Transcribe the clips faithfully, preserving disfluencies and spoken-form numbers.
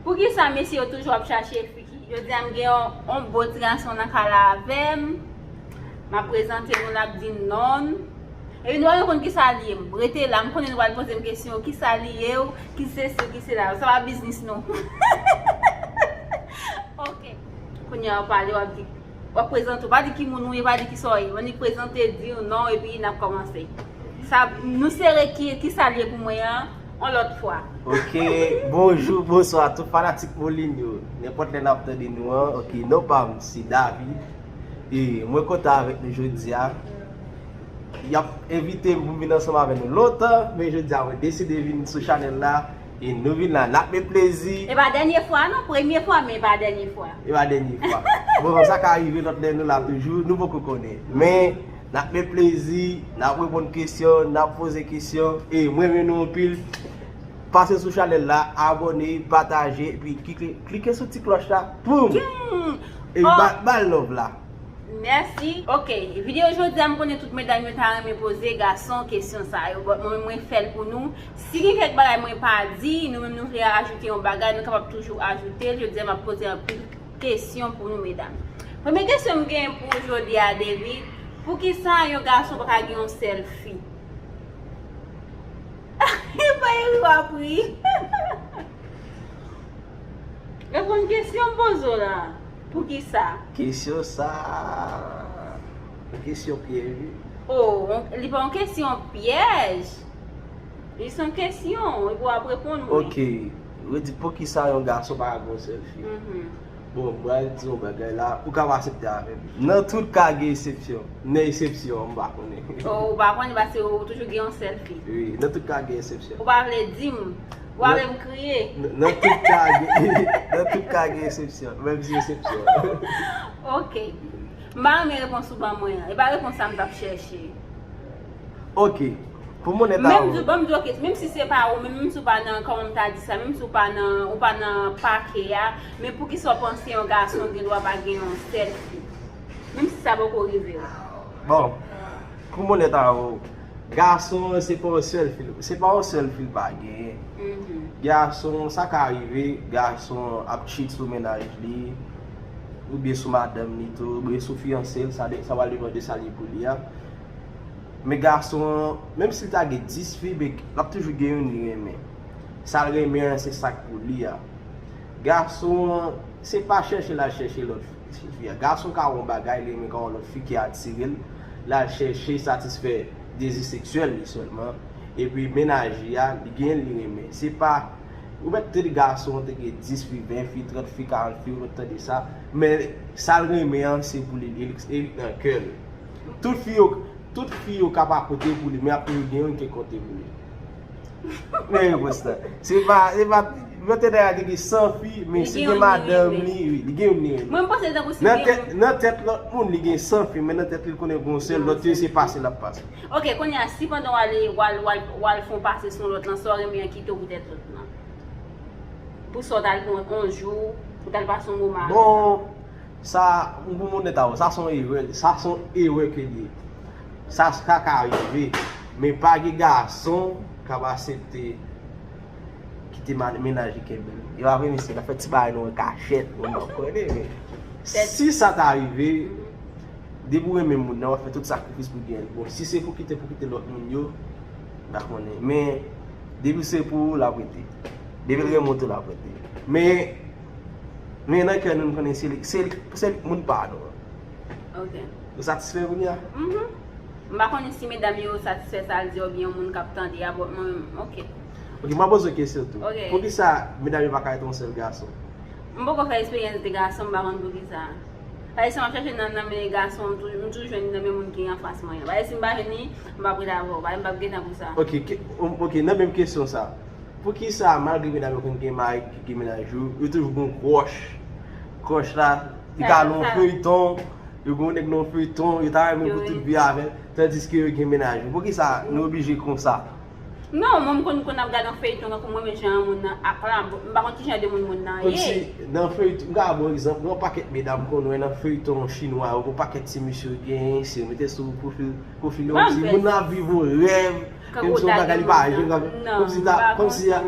Poukisa mesye yo toujou ap chache fi ki? Jodi a m gen yon, yon bon ti gason nan kay la avè m. M ap prezante nou, l ap di non l. Epi nou pa konn kisa l ye. M rete la, m konnen nou pral poze m kesyon, kisa l ye, ki sesi, ki sela. Sa pa biznis nou. Ok. Kounye a w pale, w ap di, w ap prezante, w pa di ki moun ou ye, pa di kisa w ye. W annik prezante, di w non, epi n ap kòmanse. Sa, nou sere ki, kisa l ye pou mwen an, yon lòt fwa. Ok, bonjou, bonswa tout fanatik Moline yo. Nenpòt lè n ap tande nou an, ok, non pa m se David. E mwen kontan avèk nou jodi a. Y ap envite m pou m vin ansanm avè nou lontan, men jodi a mwen deside vin sou chanèl la. E nou vin la, n ap met plezi. E pa dènye fwa non, premye fwa, men e pa dènye fwa. E pa dènye fwa. Bon, sa ka rive lòt lè nou la toujou, nou poko konnen. Men, n ap met plezi, n ap reponn kesyon, n ap poze kesyon. E mwen renmen nou anpil. Pase sou chanèl la, abòne, pataje, epi klike, klike sou ti klòch la. Poum! Epi ba, ba l love la. Mèsi. Ok, videyo jodi a, m konnen tout medam yo ta renmen poze gason kesyon sa yo, but mwen, mwen fè l pou nou. Si gen kèk bagay mwen pa di, nou menm nou vle ajoute yon bagay, nou kapab toujou ajoute l. Jodi a, m ap poze anpil kesyon pou nou, medam. Premye kesyon m gen pou jodi a, David, poukisa yon gason pa ka gen yon sèl fi? Pa ri w ap ri. Reponn kesyon m poze w la. Poukisa? Kesyon sa, yon kesyon pyèj, wi. Oh, li pa yon kesyon pyèj. Li se yon kesyon, epi w ap reponn mwen. Ok. Redi, poukisa yon gason pa ka gen yon sèl fi? Mhm. Bon, mwen di yon bagay la, ou ka pa aksepte avè m. Nan tout ka gen eksepsyon. Nan eksepsyon, m pa konnen. Oh, ou pa konnen paske ou toujou gen yon sèl fi. Wi, nan tout ka gen eksepsyon. Ou pa vle di m. Ou pa vle m kriye. Nan, nan tout ka gen, nan tout ka gen eksepsyon. Menm si eksepsyon. Ok. M pa renmen repons ou ban mwen an. E pa repons sa m t ap chèche. Ok. Pou m onèt avè w. Menm si, ban m di w, ok, menm si se pa ou, menm, menm si w pa nan, kòman m ta di sa, menm si w pa nan, ou pa nan pake a, men poukisa w panse yon gason gen dwa pa gen yon sèl fi? Menm si sa poko rive w. Bon, pou m onèt avè w, gason an se pa yon sèl fi l, se pa yon sèl fi l pa genyen. Mhm. Gason, sa ka rive, gason ap cheat sou mennaj li, oubyen sou madanm li tou, oubyen sou fiyanse l, sa de, sa pral depann de sa l ye pou li a. Men gason an, menm si l ta gen dis fi, men l ap toujou gen youn li renmen. Sa l renmen an, se sa k pou li a. Gason an, se pa chèche l al chèche lòt fi a. Gason ka wè yon bagay, li renmen, ka wè yon lòt fi ki atire l, l al chèche satisfè dezi seksyèl li sèlman. Epi mennaj li a, li gen li renmen. Se pa, ou mèt tande gason an te gen dis fi, ven fi, trant fi, karant fi, ou mèt tande sa. Men sa l renmen an, se pou li, e li, e li nan kè l. Tout fi yo, tout fi yo ka pa konte pou li, men ap toujou gen youn ki konte pou li. Men repons la. Se pa, se pa, mwen te dèyè te gen san fi, men si gen madanm li, wi, li gen youn li renmen. Mwen, m panse tankou si nan gen tèt, nan tèt lòt moun, li gen san fi, men nan tèt li, l konnen gon sèl, lòt yo se pase l ap pase. Ok, kounye a, si pandan w ale, w al, w al, w al fè yon pase sou lòt lan, sa w renmen an kite w poutèt lòt lan. Pou sa w t al pran yon jou, pou w t al pase yon moman avè l. Bon, sa, m pou m onèt avè w, sa se yon erè, sa se yon erè ke l ye. Sa, sa ka rive, men pa gen gason k ap aksepte kite ma-, mennaj li kenbe l. Yo ap renmen se l ap fè ti bagay nan kachèt, moun pa konnen, men si sa ta rive, depi w renmen moun nan, w ap fè tout sakrifis pou w genyen l. Bon, si se pou kite, pou kite lòt moun yo, m pa konnen. Men, depi se pou ou, l ap rete. Depi l renmen w tou, l ap rete. Men, men nan kè nou, nou konnen se li, se li, se li moun pa nou an. Ok. Ou satisfè kounye a? Mhm. M pa konnen si medam yo satisfè sa l di a oubyen yon moun k ap tande a, but mwen menm, ok. Ok, m ap poze w kesyon tou. Ok. Poukisa medam yo pa ka rete yon sèl gason? M poko fè eksperyans de gason, m pa konn poukisa. Paske si m ap chèche nan, nan men gason, m toujou, m toujou jwenn nan men moun ki anfas mwen an. Paske si m pa jwenn li, m p ap rete avè w. Paske m p ap gen tan pou sa. Ok, ke, ok, nan menm kesyon sa. Poukisa, malgre medam yo konn gen mari ki gen mennaj yo, yo toujou gon crush? Crush la, li ka nan yon feyton, yo gon nèg nan yon feyton, yo ta renmen pou tout vi avè l, tandiske yo gen mennaj yo. Poukisa nou oblije konsa? Non, mwen m konn, konn ap gade yon feyton, tankou mwen menm jan moun nan ak la, m pa konn ki jan de moun moun nan ye. Kòmsi nan feyton, m ka ba w egzanp, gen yon pakèt medam m konn wè nan feyton chinwa yo, gon pakèt ti mesye yo genyen, si yo mete sou pwofil, pwofil yo, ti moun nan ap viv yon rèv, menm si yon bagay li pa janm, kòmsi ta, kòmsi a.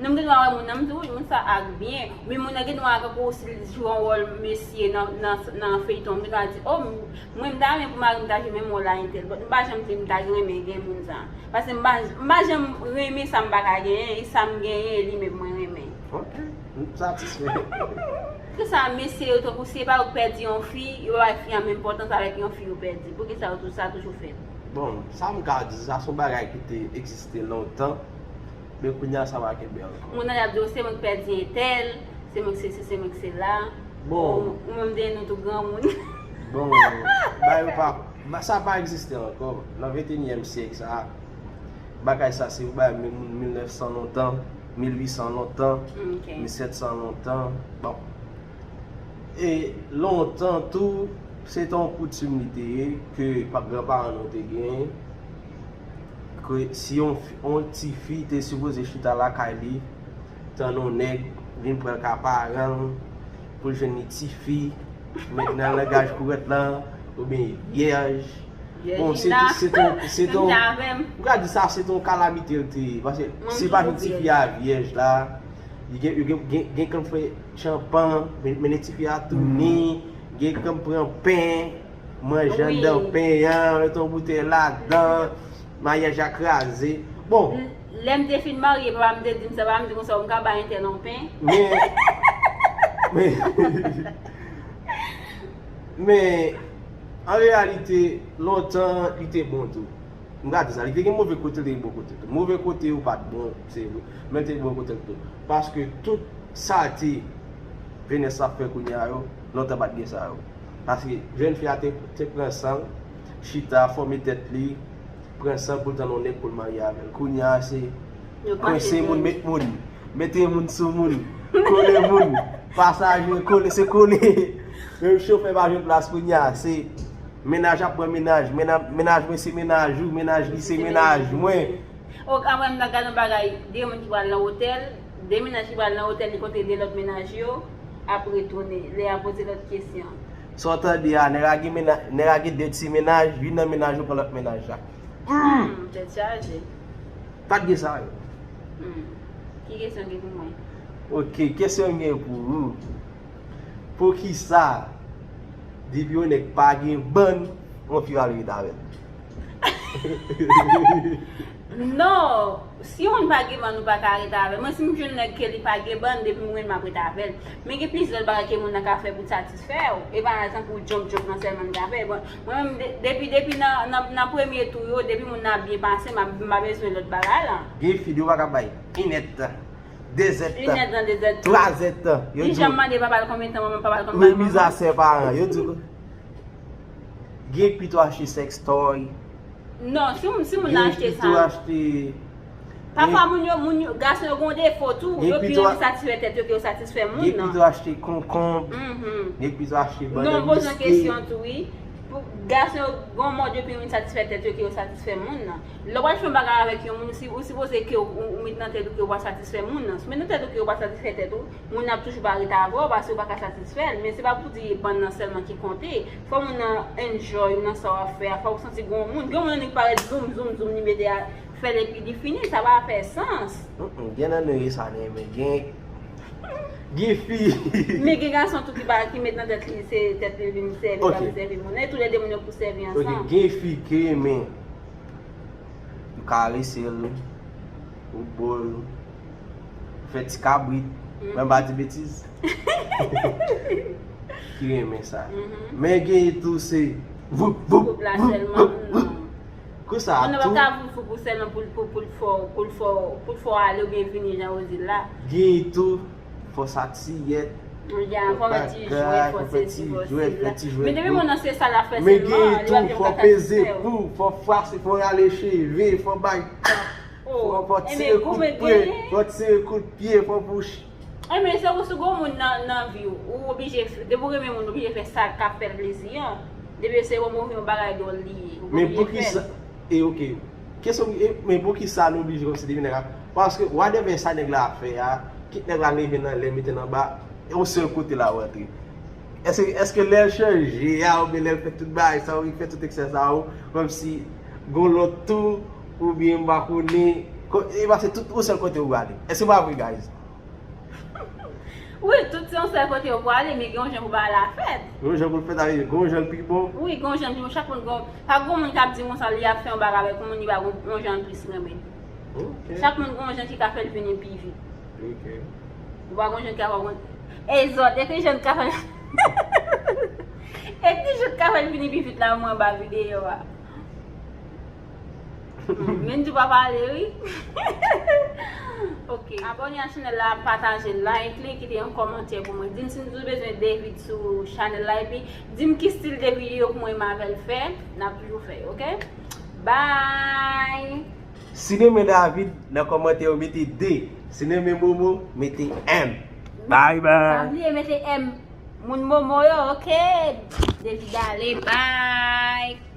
Non, m gen dwa wè moun nan, m di, wi, moun sa ak byen. Men moun nan gen dwa, kankou si l jwe yon wòl mesye nan, nan, nan feyton, m gen dwa di, o, m- mwen, m ta renmen pou mari m ta jwe menm wòl a entèl. But m pa janm di m ta renmen gen moun sa. Paske m pa, m pa janm renmen sa m pa ka genyen, e sa m genyen, e li menm mwen renmen. Ok, m satisfè. Kisa mesye yo tankou si se pa yo k pèdi yon fi, yo pa bay fi an menm enpòtans avèk yon fi yo pèdi? Poukisa yo tou sa toujou fèt? Bon, sa m ka di, sa se yon bagay ki te egziste lontan, men kounye a sa pa kenbe ankò. Moun nan y ap di w se mwen k pèdi entèl, se mwen k sesi, se mwen k sela. Bon. Ou menm de nou tou granmoun. Bon, bagay yo pa, ba- sa pa egziste ankò. Nan venteyinyèm syèk sa, bagay sa se yon bagay moun mil nèf san lontan, mil uit san lontan, Ok. Mil sèt san lontan. Bon. E lontan tou, se te yon koutim li te ye, ke pa- granparan nou te genyen, ke si yon, fi- yon ti fi te sipoze chita lakay li, tann yon nèg vin pran l ka paran l, pou l jwenn li ti fi, men nan langaj kourant lan, oubyen vyèj. Bon, se Vyèjina. se te se te Menm jan avè m. M ka di sa se te yon kalamite l te ye, paske Mwen se pa toujou vin ti vyèj. Fi a vyèj la, li gen, gen, gen, gen kan fè tchanpan, men, men ti fi a tounen, gen kan pran pen, manje Wi. Anndan pen an, mete yon boutèy ladan, maryaj la kraze. Bon, Lè m te fin marye, papa m te di m sa, papa m di konsa, m ka bay entèl yon pen. Men, men, men, an reyalite, lontan, li te bon tou. M ka di sa, li te gen move kote, li te gen bon kote tou. Move kote yo pa t bon, se vre, men li te gen bon kote tou. Paske tout sa te Venus ap fè kounye a yo, lontan pa t gen sa yo. Paske jèn fi a te, te pran san l, chita, fòme tèt li, pran san l pou l tann yon nèg pou l marye avè l. Kounye a se kwense moun, met moun, mete moun sou moun, kole moun, pasaje, kole, se kole. Menm chofè pa jwenn plas kounye a, se mennaj ap pran mennaj, mennaj, mennaj mwen se mennaj ou, mennaj li se mennaj mwen. Ok, apre m ta gade yon bagay, de moun ki pral nan otèl, de mennaj ki pral nan otèl, li kontre de lòt mennaj yo, ap retounen, lè y ap poze lòt kesyon. Sa w tande a, nèg la gen mennaj, nèg la gen de ti mennaj, youn nan mennaj yo pran lòt mennaj la. Hmm, tèt chaje. Pa t gen sa yo. Hmm. Ki kesyon gen pou mwen? Ok, kesyon m gen pou ou. Poukisa, depi yon nèg pa gen bann, yon fi pral ret avè l? Non, si yon moun pa gen bann, ou pa ka ret avè l. Mwen, si m jwenn nèg ke li pa gen bann, depi m jwenn, m ap ret avè l. Men gen plizyè lòt bagay ke moun nan ka fè pou satisfè w. E pa nan tankou jump jump nan sèlman m ka fè. Bon, mwen menm, de- depi, depi nan, nan, nan premye tou yo, depi moun nan ap byen pase, m ap- m pa bezwen lòt bagay la. Gen fi yo pa ka bay. Inèt. Dezèt. Inèt nan dezèt. Twazèt. Yo Li di janm mande papa l konbyen tan manman, papa l konbyen tan manman. Remise à ses parents. Yo di gen pito achte sextoy. Non, si moun, si moun nan achte Gen pito sa. Achte. Pafwa moun yo, moun yo, gason yo gen defo tou. Yo pi renmen satisfè tèt yo ke yo satisfè moun nan. Gen pito achte konkonb. Mhm. Gen pito achte bann. Non, poze yon kesyon tou, wi. Pou gason yo gen yon mòd yo pi renmen satisfè tèt yo ke yo satisfè moun nan. Lè w al fè yon bagay avèk yon moun, ou si- ou sipoze ke ou, ou, ou met nan tèt ou ke w ap satisfè moun nan. Si w met nan tèt ou ke w ap satisfè tèt ou, moun nan ap toujou pa ret avè w paske ou pa ka satisfè l. Men se pa pou di bann nan sèlman ki konte. Fò moun nan enjoy nan sa w ap fè a. Fò w santi gen yon moun. Gen yon moun ki parèt zoum, zoum, zoum, li mete a, fè l epi li fini. Sa pa fè sans. Mm, mm, gen nan nou ye sa, men gen, gen fi. Men gen gason tou ki pa, ki met nan tèt li, se tèt li vin sèvi, pa vin sèvi moun. E tou lè de moun yo pou sèvi ansanm. Ok, gen fi ki renmen ou karese l, ou bo l, ou fè ti kabrit, mwen pa di betiz. Ki renmen sa. Men gen tou se voup, voup, Koup la voup, sèlman, voup, voup. Non. Kou sa Moun nan pa tou, ka voup pou sèlman pou l, pou, pou l fè w, pou l fè w, pou l fè w ale oubyen vini jan yo di l la. Gen tou, fò sa tiyèt. Moun gen fò fè ti jwe, fò sesi, fò sela. Men depi moun nan se sa l ap fè Men sèlman, gen li pa tou, gen fò ka peze satisfè w. Pou, fò frase, fò rale cheve, fò bay tap, fò, fò tire kout pye, fò tire kout pye, fò bouch. Enben, se ou si gon moun nan, nan vi w, ou oblije, depi w renmen moun, ou oblije fè sa k ap fè l plezi an. Depi se yon move yon bagay dwòl li ye, ou Men oblije poukisa, fè l. E ok, kesyon, e, men poukisa nou oblije kòmsi depi nèg la, paske whatever sa nèg la ap fè a, kit nèg la leve nan lè, mete l anba, e yon sèl kote l ap rantre. Èske, èske lè l chanje a, oubyen lè l fè tout bagay sa yo, li fè tout eksè sa yo, kòmsi gon lòt tou, oubyen m pa konnen, Ko- E pase tout yon sèl kote ou prale. Èske pa vre, guys? Wi, tout se yon sèl kote yo prale, men gen yon jan pou bagay la fèt. Gen yon jan pou l fèt, gen yon jan l pi bon. Wi, gen yon jan pou chak moun gon. Pa gon moun k ap di konsa li ap fè yon bagay avèk yon moun li pa gon yon jan l plis renmen. Ok. Chak moun gon yon jan ki ka fè l vini pi vit. Ok. Ou pa gon jan ki ka fè yon. E zòt, e ki jan ka fè. E ki jan ka fè l vini pi vit la mwen ba videyo a. Men di pa pale wi. Ok, abòne a chanèl la, pataje, like li, kite yon kòmantè pou mwen. Di m si nou bezwen David sou chanèl la, epi di m ki stil de videyo pou mwen m avè l fè, n ap toujou fè, ok? Bye! Si nou renmen David, nan kòmantè yo mete de. Si nou renmen Momo, mete M. Bye Pa bye. bliye mete M. Moun Momo yo, ok? David ale, bye!